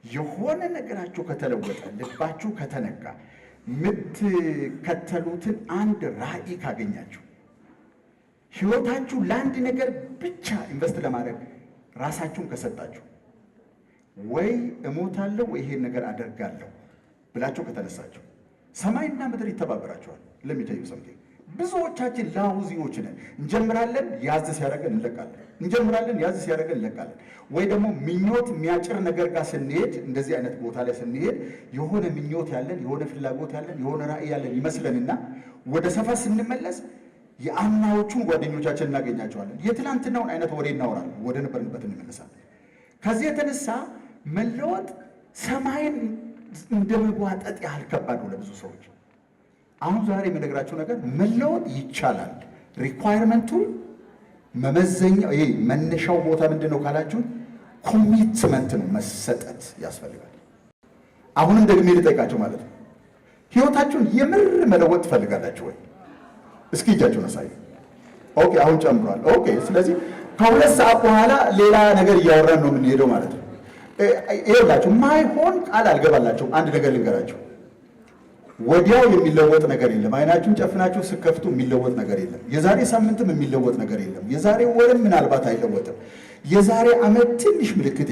የሆነ ነገራችሁ ከተለወጠ፣ ልባችሁ ከተነካ፣ የምትከተሉትን አንድ ራዕይ ካገኛችሁ፣ ህይወታችሁ ለአንድ ነገር ብቻ invest ለማድረግ ራሳችሁን ከሰጣችሁ፣ ወይ እሞታለሁ ወይ ይሄን ነገር አደርጋለሁ ብላችሁ ከተነሳችሁ ሰማይና ምድር ይተባበራችኋል። Let me tell you something። ብዙዎቻችን lazy ዎች ነን። እንጀምራለን፣ ያዝ ሲያደርገን እንለቃለን። እንጀምራለን፣ ያዝ ሲያደርገን እንለቃለን። ወይ ደግሞ ምኞት የሚያጭር ነገር ጋር ስንሄድ፣ እንደዚህ አይነት ቦታ ላይ ስንሄድ የሆነ ምኞት ያለን፣ የሆነ ፍላጎት ያለን፣ የሆነ ራዕይ ያለን ይመስለንና ወደ ሰፈር ስንመለስ የአምናዎቹን ጓደኞቻችን እናገኛቸዋለን። የትላንትናውን አይነት ወሬ እናወራለን። ወደ ነበርንበት እንመለሳለን። ከዚህ የተነሳ መለወጥ ሰማይን እንደ መጓጠጥ ያህል ከባድ ነው ለብዙ ሰዎች። አሁን ዛሬ የምነግራችሁ ነገር መለወጥ ይቻላል። Requirement ኡ፣ መመዘኛው፣ ይሄ መነሻው ቦታ ምንድን ነው ካላችሁ commitment ነው፣ መሰጠት ያስፈልጋል። አሁንም ደግሜ ልጠይቃችሁ ማለት ነው፣ ህይወታችሁን የምር መለወጥ ትፈልጋላችሁ ወይ? እስኪ እጃችሁን አሳዩ። Okay፣ አሁን ጨምሯል። Okay፣ ስለዚህ ከ2 ሰዓት በኋላ ሌላ ነገር እያወራን ነው የምንሄደው ማለት ነው። ይኸውላችሁ፣ ማይሆን ቃል አልገባላችሁም። አንድ ነገር ልንገራችሁ። ወዲያው የሚለወጥ ነገር የለም። አይናችሁን ጨፍናችሁ ስትከፍቱ የሚለወጥ ነገር የለም። የዛሬ ሳምንትም የሚለወጥ ነገር የለም። የዛሬ ወርም ምናልባት አይለወጥም። የዛሬ ዓመት ትንሽ ምልክት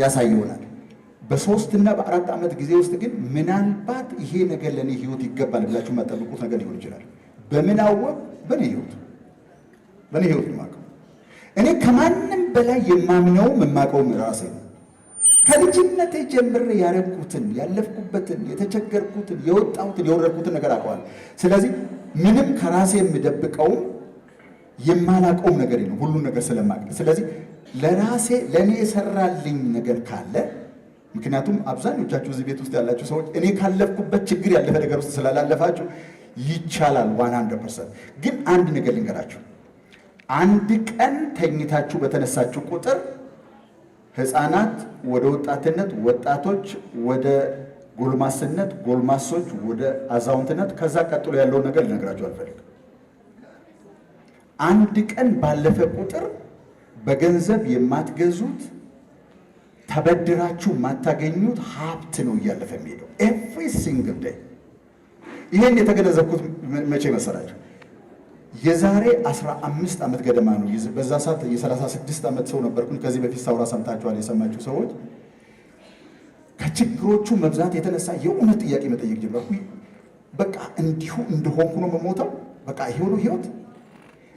ያሳይ ይሆናል። በ3 እና በ4 ዓመት ጊዜ ውስጥ ግን ምናልባት ይሄ ነገር ለእኔ ህይወት ይገባል ብላችሁ የማትጠብቁት ነገር ሊሆን ይችላል። በምን አወቅ? በእኔ ህይወት ነው የማውቀው። እኔ ከማንም በላይ የማምነውም የማውቀውም ራሴ ነው። ከልጅነቴ ጀምሬ ያረግኩትን፣ ያለፍኩበትን፣ የተቸገርኩትን፣ የወጣሁትን፣ የወረድኩትን ነገር አውቀዋለሁ። ስለዚህ ምንም ከራሴ የምደብቀውም የማላውቀውም ነገር የለም፣ ሁሉን ነገር ስለማውቅ። ስለዚህ ለራሴ ለእኔ የሰራልኝ ነገር ካለ፣ ምክንያቱም አብዛኞቻችሁ እዚህ ቤት ውስጥ ያላችሁ ሰዎች እኔ ካለፍኩበት ችግር ያለፈ ነገር ውስጥ ስላላለፋችሁ ይቻላል 100%። ግን አንድ ነገር ልንገራችሁ። አንድ ቀን ተኝታችሁ በተነሳችሁ ቁጥር ሕፃናት ወደ ወጣትነት፣ ወጣቶች ወደ ጎልማስነት፣ ጎልማሶች ወደ አዛውንትነት፣ ከዛ ቀጥሎ ያለውን ነገር ልነግራችሁ አልፈልግም። አንድ ቀን ባለፈ ቁጥር በገንዘብ የማትገዙት፣ ተበድራችሁ የማታገኙት ሀብት ነው እያለፈ የሚሄደው every single day። ይሄን የተገነዘብኩት መቼ መሰላችሁ? የዛሬ 15 ዓመት ገደማ ነው። በዛ ሰዓት የ36 ዓመት ሰው ነበርኩኝ። ከዚህ በፊት ሳውራ ሰምታችኋል፣ የሰማችሁ ሰዎች። ከችግሮቹ መብዛት የተነሳ የእውነት ጥያቄ መጠየቅ ጀመርኩ። በቃ እንዲሁ እንደሆንኩ ነው የምሞተው። በቃ ይሄው ነው ህይወት።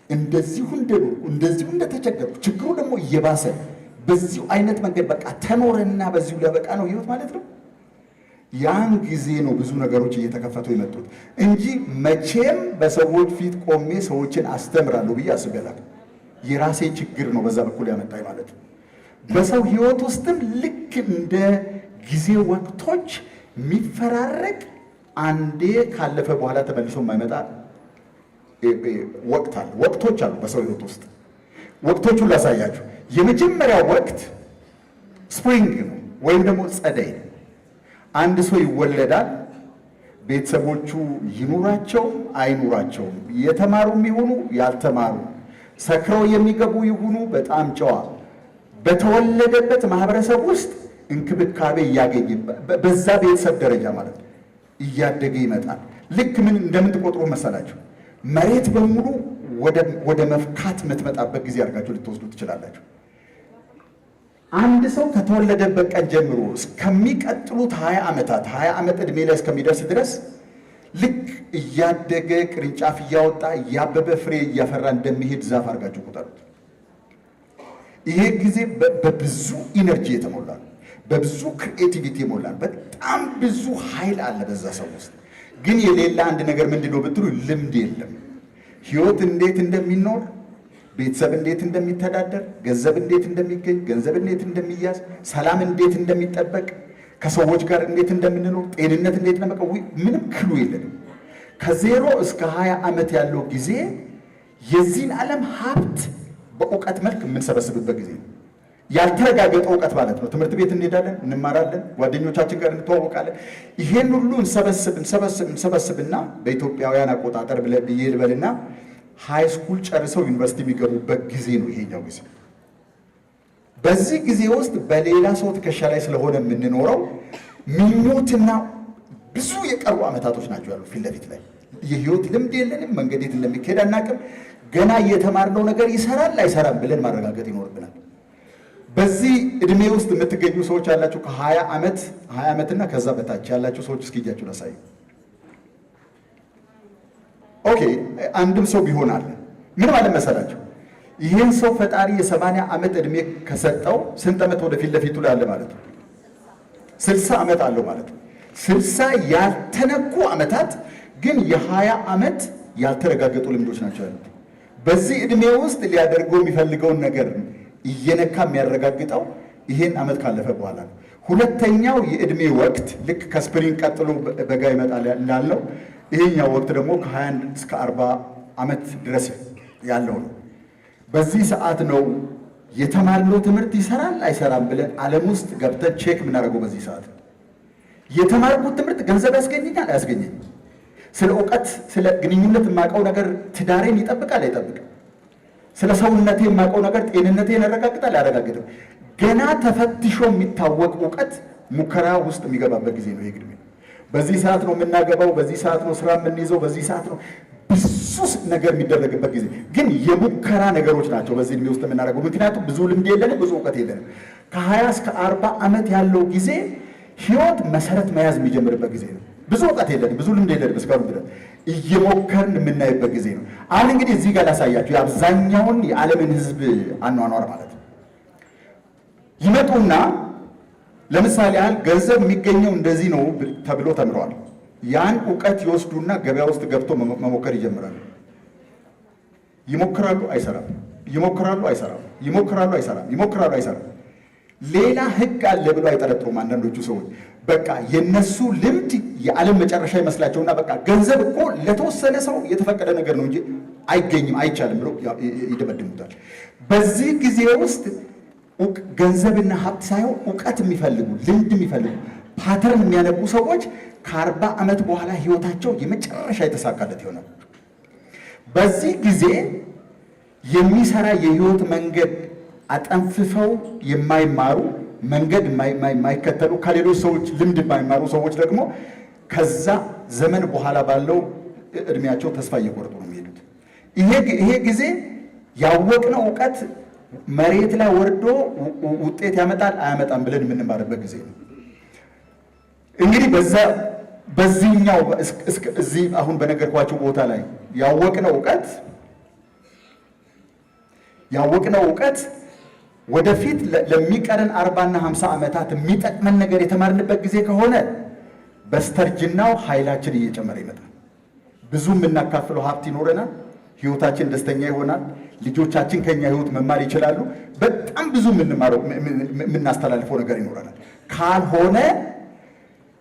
እንደዚሁ እንደኖርኩ፣ እንደዚሁ እንደተቸገርኩ፣ ችግሩ ደግሞ እየባሰ በዚሁ አይነት መንገድ በቃ ተኖረና በዚሁ ሊያበቃ ነው ህይወት ማለት ነው። ያን ጊዜ ነው ብዙ ነገሮች እየተከፈቱ የመጡት እንጂ መቼም በሰዎች ፊት ቆሜ ሰዎችን አስተምራለሁ ብዬ አስቤ አላውቅም። የራሴ ችግር ነው በዛ በኩል ያመጣኝ ማለት ነው። በሰው ህይወት ውስጥም ልክ እንደ ጊዜ ወቅቶች የሚፈራረቅ፣ አንዴ ካለፈ በኋላ ተመልሶ የማይመጣ ወቅት አለ። ወቅቶች አሉ በሰው ህይወት ውስጥ። ወቅቶቹን ላሳያችሁ። የመጀመሪያው ወቅት spring ነው ወይም ደግሞ ጸደይ ነው። አንድ ሰው ይወለዳል። ቤተሰቦቹ ይኑራቸውም አይኑራቸውም፣ የተማሩም ይሁኑ ያልተማሩ፣ ሰክረው የሚገቡ ይሁኑ በጣም ጨዋ፣ በተወለደበት ማህበረሰብ ውስጥ እንክብካቤ እያገኘ፣ በዛ ቤተሰብ ደረጃ ማለት ነው፣ እያደገ ይመጣል። ልክ ምን እንደምትቆጥሩ መሰላችሁ? መሬት በሙሉ ወደ መፍካት የምትመጣበት ጊዜ አድርጋችሁ ልትወስዱ ትችላላችሁ። አንድ ሰው ከተወለደበት ቀን ጀምሮ እስከሚቀጥሉት 20 ዓመታት፣ 20 ዓመት ዕድሜ ላይ እስከሚደርስ ድረስ ልክ እያደገ፣ ቅርንጫፍ እያወጣ፣ እያበበ፣ ፍሬ እያፈራ እንደሚሄድ ዛፍ አድርጋችሁ ቁጠሩት። ይሄ ጊዜ በብዙ energy የተሞላ ነው። በብዙ creativity የሞላ ነው። በጣም ብዙ ኃይል አለ በዛ ሰው ውስጥ። ግን የሌለ አንድ ነገር ምንድን ነው ብትሉ ልምድ የለም። ህይወት እንዴት እንደሚኖር፣ ቤተሰብ እንዴት እንደሚተዳደር፣ ገንዘብ እንዴት እንደሚገኝ፣ ገንዘብ እንዴት እንደሚያዝ፣ ሰላም እንዴት እንደሚጠበቅ፣ ከሰዎች ጋር እንዴት እንደምንኖር፣ ጤንነት እንዴት እንደመቀ ምንም clue የለንም። ከ0 እስከ 20 ዓመት ያለው ጊዜ የዚህን ዓለም ሀብት በእውቀት መልክ የምንሰበስብበት ጊዜ ነው። ያልተረጋገጠ እውቀት ማለት ነው። ትምህርት ቤት እንሄዳለን፣ እንማራለን፣ ጓደኞቻችን ጋር እንተዋወቃለን። ይሄን ሁሉ እንሰበስብ እንሰበስብ እንሰበስብና በኢትዮጵያውያን አቆጣጠር ብዬ ልበልና high school ጨርሰው ዩኒቨርሲቲ የሚገቡበት ጊዜ ነው ይሄኛው ጊዜ። በዚህ ጊዜ ውስጥ በሌላ ሰው ትከሻ ላይ ስለሆነ የምንኖረው ምኞትና ብዙ የቀሩ ዓመታቶች ናቸው ያሉ ፊት ለፊት ላይ። የህይወት ልምድ የለንም። መንገድ የት እንደሚካሄድ አናውቅም። ገና የተማርነው ነገር ይሰራል አይሰራም ብለን ማረጋገጥ ይኖርብናል። በዚህ እድሜ ውስጥ የምትገኙ ሰዎች ያላችሁ፣ ከ20 ዓመት፣ 20 ዓመትና ከዛ በታች ያላችሁ ሰዎች እስኪ እጃችሁን አሳዩ። Okay፣ አንድም ሰው ቢሆን አለ። ምን ማለት መሰላችሁ? ይህን ሰው ፈጣሪ የ80 ዓመት እድሜ ከሰጠው ስንት ዓመት ወደ ፊት ለፊቱ ላይ አለ ማለት ነው? 60 ዓመት አለው ማለት ነው። 60 ያልተነኩ ዓመታት ግን የ20 ዓመት ያልተረጋገጡ ልምዶች ናቸው ያሉት። በዚህ እድሜ ውስጥ ሊያደርገው የሚፈልገውን ነገር እየነካ የሚያረጋግጠው ይሄን ዓመት ካለፈ በኋላ ነው። ሁለተኛው የእድሜ ወቅት ልክ ከ spring ቀጥሎ በጋ ይመጣል እንዳልነው ይሄኛው ወቅት ደግሞ ከ21 እስከ 40 ዓመት ድረስ ያለው ነው። በዚህ ሰዓት ነው የተማርነው ትምህርት ይሰራል አይሰራም ብለን ዓለም ውስጥ ገብተን check የምናደርገው በዚህ ሰዓት ነው። የተማርኩት ትምህርት ገንዘብ ያስገኘኛል አያስገኘኝም? ስለ እውቀት፣ ስለ ግንኙነት የማውቀው ነገር ትዳሬን ይጠብቃል አይጠብቅም? ስለ ሰውነቴ የማውቀው ነገር ጤንነቴን ያረጋግጣል አያረጋግጥም? ገና ተፈትሾ የሚታወቅ እውቀት ሙከራ ውስጥ የሚገባበት ጊዜ ነው ይህ ዕድሜ። በዚህ ሰዓት ነው የምናገባው፣ በዚህ ሰዓት ነው ስራ የምንይዘው፣ በዚህ ሰዓት ነው ብዙ ነገር የሚደረግበት ጊዜ። ግን የሙከራ ነገሮች ናቸው በዚህ እድሜ ውስጥ የምናደርገው። ምክንያቱም ብዙ ልምድ የለንም፣ ብዙ እውቀት የለንም። ከ20 እስከ 40 ዓመት ያለው ጊዜ ህይወት መሰረት መያዝ የሚጀምርበት ጊዜ ነው። ብዙ እውቀት የለንም፣ ብዙ ልምድ የለንም። እስካሁን ድረስ እየሞከርን የምናይበት ጊዜ ነው። አሁን እንግዲህ እዚህ ጋር ላሳያችሁ የአብዛኛውን የዓለምን ህዝብ አኗኗር ማለት ነው። ይመጡና ለምሳሌ ያህል ገንዘብ የሚገኘው እንደዚህ ነው ተብሎ ተምረዋል። ያን እውቀት ይወስዱና ገበያ ውስጥ ገብቶ መሞከር ይጀምራሉ። ይሞክራሉ፣ አይሰራም። ይሞክራሉ፣ አይሰራም። ይሞክራሉ፣ አይሰራም። ይሞክራሉ፣ አይሰራም። ሌላ ህግ አለ ብሎ አይጠረጥሩም። አንዳንዶቹ ሰዎች በቃ የነሱ ልምድ የዓለም መጨረሻ ይመስላቸውና በቃ ገንዘብ እኮ ለተወሰነ ሰው የተፈቀደ ነገር ነው እንጂ አይገኝም፣ አይቻልም ብሎ ይደመድሙታል። በዚህ ጊዜ ውስጥ ገንዘብና ሀብት ሳይሆን እውቀት የሚፈልጉ፣ ልምድ የሚፈልጉ፣ pattern የሚያነቡ ሰዎች ከ40 ዓመት በኋላ ህይወታቸው የመጨረሻ የተሳካለት ይሆናል። በዚህ ጊዜ የሚሰራ የህይወት መንገድ አጠንፍፈው የማይማሩ፣ መንገድ የማይከተሉ፣ ከሌሎች ሰዎች ልምድ የማይማሩ ሰዎች ደግሞ ከዛ ዘመን በኋላ ባለው እድሜያቸው ተስፋ እየቆረጡ ነው የሚሄዱት። ይሄ ጊዜ ያወቅነው እውቀት መሬት ላይ ወርዶ ውጤት ያመጣል አያመጣም ብለን የምንማርበት ጊዜ ነው። እንግዲህ በዛ በዚህኛው እዚህ አሁን በነገርኳችሁ ቦታ ላይ ያወቅነው እውቀት ወደፊት ለሚቀረን 40ና 50 ዓመታት የሚጠቅመን ነገር የተማርንበት ጊዜ ከሆነ በስተርጅናው ኃይላችን እየጨመረ ይመጣል። ብዙ የምናካፍለው ሀብት ይኖረናል። ህይወታችን ደስተኛ ይሆናል። ልጆቻችን ከኛ ህይወት መማር ይችላሉ። በጣም ብዙ የምንማረው፣ የምናስተላልፈው ነገር ይኖረናል። ካልሆነ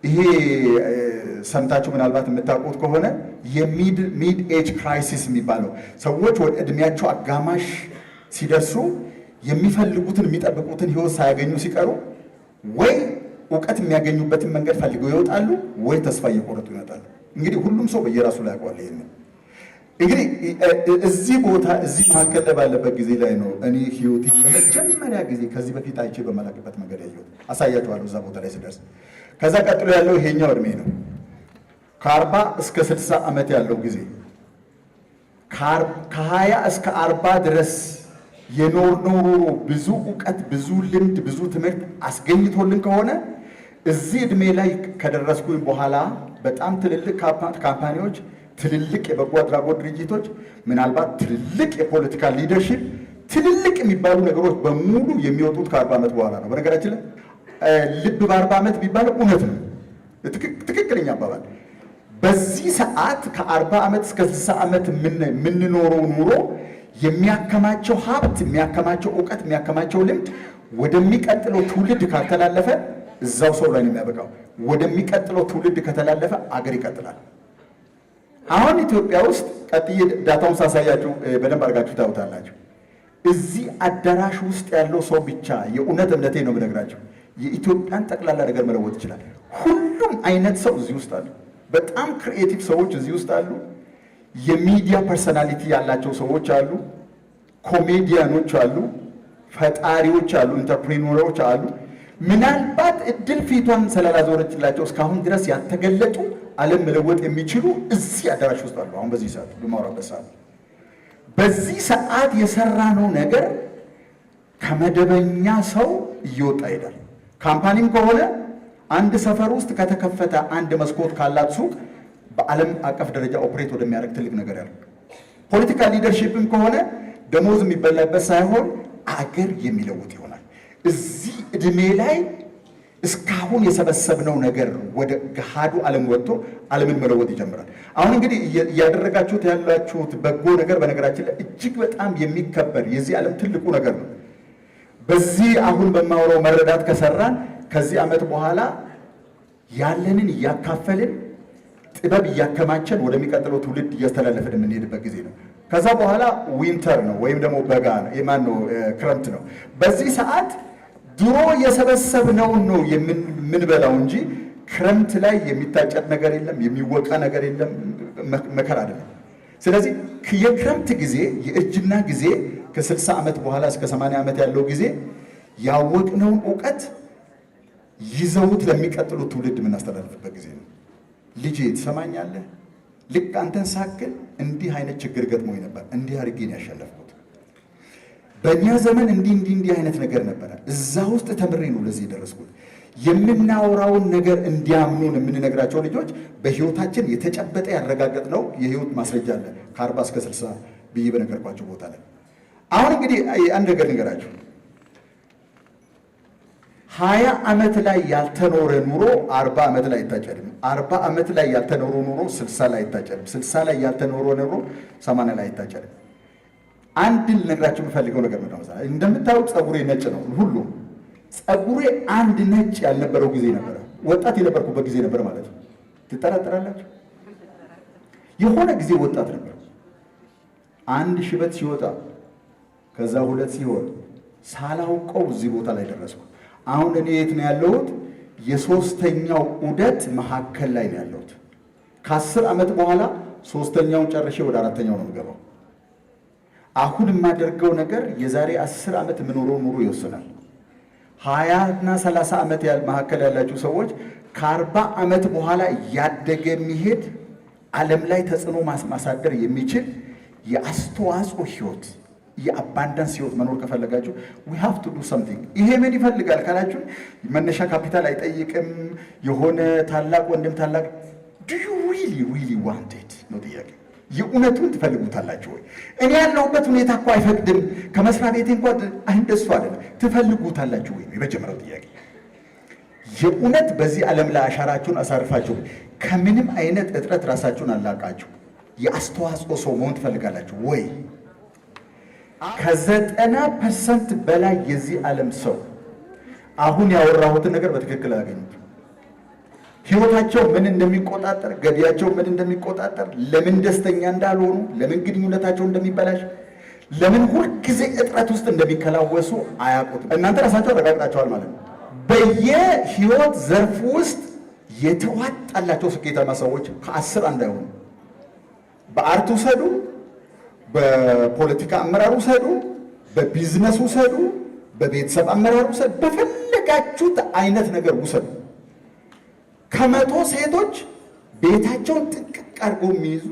ይሄ ሰምታችሁ ምናልባት የምታውቁት ከሆነ የ mid age crisis የሚባለው ሰዎች ወደ እድሜያቸው አጋማሽ ሲደርሱ የሚፈልጉትን፣ የሚጠብቁትን ህይወት ሳያገኙ ሲቀሩ ወይ እውቀት የሚያገኙበትን መንገድ ፈልገው ይወጣሉ፣ ወይ ተስፋ እየቆረጡ ይመጣሉ። እንግዲህ ሁሉም ሰው በየራሱ ላይ ያውቀዋል። ይሄንን እንግዲህ እዚህ ቦታ እዚህ መካከል ላይ ባለበት ጊዜ ላይ ነው እኔ ህይወቴ ለመጀመሪያ ጊዜ ከዚህ በፊት አይቼ በማላውቅበት መንገድ ያየሁት። አሳያችኋለሁ እዛ ቦታ ላይ ስደርስ። ከዛ ቀጥሎ ያለው ይሄኛው እድሜ ነው። ከ40 እስከ 60 ዓመት ያለው ጊዜ፣ ከ20 እስከ 40 ድረስ የኖርነው ኑሮ ብዙ እውቀት፣ ብዙ ልምድ፣ ብዙ ትምህርት አስገኝቶልን ከሆነ እዚህ እድሜ ላይ ከደረስኩኝ በኋላ በጣም ትልልቅ company ዎች፣ ትልልቅ የበጎ አድራጎት ድርጅቶች፣ ምናልባት ትልልቅ የፖለቲካ leadership፣ ትልልቅ የሚባሉ ነገሮች በሙሉ የሚወጡት ከ40 ዓመት በኋላ ነው። በነገራችን ላይ ልብ በ40 ዓመት የሚባለው እውነት ነው፣ ትክክለኛ አባባል። በዚህ ሰዓት ከ40 ዓመት እስከ 60 ዓመት የምንኖረው ኑሮ የሚያከማቸው ሀብት፣ የሚያከማቸው እውቀት፣ የሚያከማቸው ልምድ ወደሚቀጥለው ትውልድ ካልተላለፈ እዛው ሰው ላይ ነው የሚያበቃው። ወደሚቀጥለው ትውልድ ከተላለፈ አገር ይቀጥላል። አሁን ኢትዮጵያ ውስጥ ቀጥዬ data ውን ሳሳያችሁ በደንብ አድርጋችሁ ታዩታላችሁ። እዚህ አዳራሽ ውስጥ ያለው ሰው ብቻ፣ የእውነት እምነቴ ነው የምነግራችሁ፣ የኢትዮጵያን ጠቅላላ ነገር መለወጥ ይችላል። ሁሉም አይነት ሰው እዚህ ውስጥ አሉ። በጣም creative ሰዎች እዚህ ውስጥ አሉ። የሚዲያ personality ያላቸው ሰዎች አሉ። ኮሜዲያኖች አሉ። ፈጣሪዎች አሉ፣ entrepreneur ኦች አሉ። ምናልባት እድል ፊቷን ስላላዞረችላቸው እስካሁን ድረስ ያልተገለጡ፣ ዓለም መለወጥ የሚችሉ እዚህ አዳራሽ ውስጥ አሉ። አሁን በዚህ ሰዓት፣ በማወራበት ሰዓት፣ በዚህ ሰዓት የሰራነው ነገር ከመደበኛ ሰው እየወጣ ይሄዳል። Company ም ከሆነ አንድ ሰፈር ውስጥ ከተከፈተ፣ አንድ መስኮት ካላት ሱቅ በዓለም አቀፍ ደረጃ operate ወደሚያደርግ ትልቅ ነገር ያለው፣ political leadership ም ከሆነ ደሞዝ የሚበላበት ሳይሆን አገር የሚለውጥ ይሆናል። እዚህ እድሜ ላይ እስካሁን የሰበሰብነው ነገር ወደ ገሃዱ ዓለም ወጥቶ ዓለምን መለወጥ ይጀምራል። አሁን እንግዲህ እያደረጋችሁት ያላችሁት በጎ ነገር በነገራችን ላይ እጅግ በጣም የሚከበር የዚህ ዓለም ትልቁ ነገር ነው። በዚህ አሁን በማወራው መረዳት ከሰራን ከዚህ ዓመት በኋላ ያለንን እያካፈልን፣ ጥበብ እያከማቸን፣ ወደሚቀጥለው ትውልድ እያስተላለፍን የምንሄድበት ጊዜ ነው። ከዛ በኋላ winter ነው ወይም ደግሞ በጋ ነው፣ የማን ነው፣ ክረምት ነው። በዚህ ሰዓት ድሮ የሰበሰብነውን ነው የምንበላው እንጂ ክረምት ላይ የሚታጨድ ነገር የለም፣ የሚወቃ ነገር የለም፣ መከር አይደለም። ስለዚህ የክረምት ጊዜ፣ የእርጅና ጊዜ፣ ከ60 ዓመት በኋላ እስከ 80 ዓመት ያለው ጊዜ ያወቅነውን እውቀት ይዘውት ለሚቀጥሉት ትውልድ የምናስተላልፍበት ጊዜ ነው። ልጄ ትሰማኛለህ? ልክ አንተን ሳክል እንዲህ አይነት ችግር ገጥሞኝ ነበር፣ እንዲህ አድርጌ ነው ያሸነፍኩት። በእኛ ዘመን እንዲህ እንዲህ እንዲህ አይነት ነገር ነበረ። እዛ ውስጥ ተምሬ ነው ለዚህ የደረስኩት። የምናወራውን ነገር እንዲያምኑን የምንነግራቸው ልጆች በህይወታችን የተጨበጠ ያረጋገጥነው የህይወት ማስረጃ አለ። ከ40 እስከ 60 ብዬ በነገርኳቸው ቦታ ላይ አሁን እንግዲህ አንድ ነገር ልንገራችሁ። 20 ዓመት ላይ ያልተኖረ ኑሮ 40 ዓመት ላይ አይታጨድም። 40 ዓመት ላይ ያልተኖረ ኑሮ 60 ላይ አይታጨድም። 60 ላይ ያልተኖረ ኑሮ 80 ላይ አይታጨድም። አንድ ልነግራችሁ የምፈልገው ነገር ምንድን ነው መሰለህ? እንደምታዩት ፀጉሬ ነጭ ነው። ሁሉም ፀጉሬ አንድ ነጭ ያልነበረው ጊዜ ነበረ። ወጣት የነበርኩበት ጊዜ ነበር ማለት ነው። ትጠራጠራላችሁ? የሆነ ጊዜ ወጣት ነበር። አንድ ሽበት ሲወጣ፣ ከዛ ሁለት ሲሆን፣ ሳላውቀው እዚህ ቦታ ላይ ደረስኩ። አሁን እኔ የት ነው ያለሁት? የሶስተኛው ዑደት መካከል ላይ ነው ያለሁት። ከ10 ዓመት በኋላ ሶስተኛውን ጨርሼ ወደ አራተኛው ነው የምገባው። አሁን የማደርገው ነገር የዛሬ 10 ዓመት የምኖረው ኑሮ ይወስናል። 20 እና 30 ዓመት መካከል ያላችሁ ሰዎች ከ40 ዓመት በኋላ እያደገ የሚሄድ፣ ዓለም ላይ ተጽዕኖ ማሳደር የሚችል የአስተዋጽኦ ህይወት፣ የ abundance ህይወት መኖር ከፈለጋችሁ we have to do something። ይሄ ምን ይፈልጋል ካላችሁ መነሻ ካፒታል አይጠይቅም። የሆነ ታላቅ ወንድም ታላቅ፣ do you really really want it ነው ጥያቄ። የእውነቱን ትፈልጉታላችሁ ወይ? እኔ ያለሁበት ሁኔታ እኮ አይፈቅድም፣ ከመስሪያ ቤቴ እንኳ እንደሱ አይደለም። ትፈልጉታላችሁ ወይ? የመጀመሪያው ጥያቄ። የእውነት በዚህ ዓለም ላይ አሻራችሁን አሳርፋችሁ፣ ከምንም አይነት እጥረት ራሳችሁን አላቃችሁ የአስተዋጽኦ ሰው መሆን ትፈልጋላችሁ ወይ? ከ90% በላይ የዚህ ዓለም ሰው አሁን ያወራሁትን ነገር በትክክል አያገኙትም። ህይወታቸው ምን እንደሚቆጣጠር፣ ገቢያቸው ምን እንደሚቆጣጠር፣ ለምን ደስተኛ እንዳልሆኑ፣ ለምን ግንኙነታቸው እንደሚበላሽ፣ ለምን ሁልጊዜ እጥረት ውስጥ እንደሚከላወሱ አያውቁትም። እናንተ ራሳችሁ አረጋግጣችኋል ማለት ነው። በየህይወት ዘርፍ ውስጥ የተዋጣላቸው ስኬታማ ሰዎች ከ10 አንድ አይሆኑ። በ art ውሰዱ፣ በፖለቲካ አመራር ውሰዱ፣ በቢዝነስ ውሰዱ፣ በቤተሰብ አመራር ውሰዱ፣ በፈለጋችሁት አይነት ነገር ውሰዱ። ከ100 ሴቶች ቤታቸውን ጥንቅቅ አድርገው የሚይዙ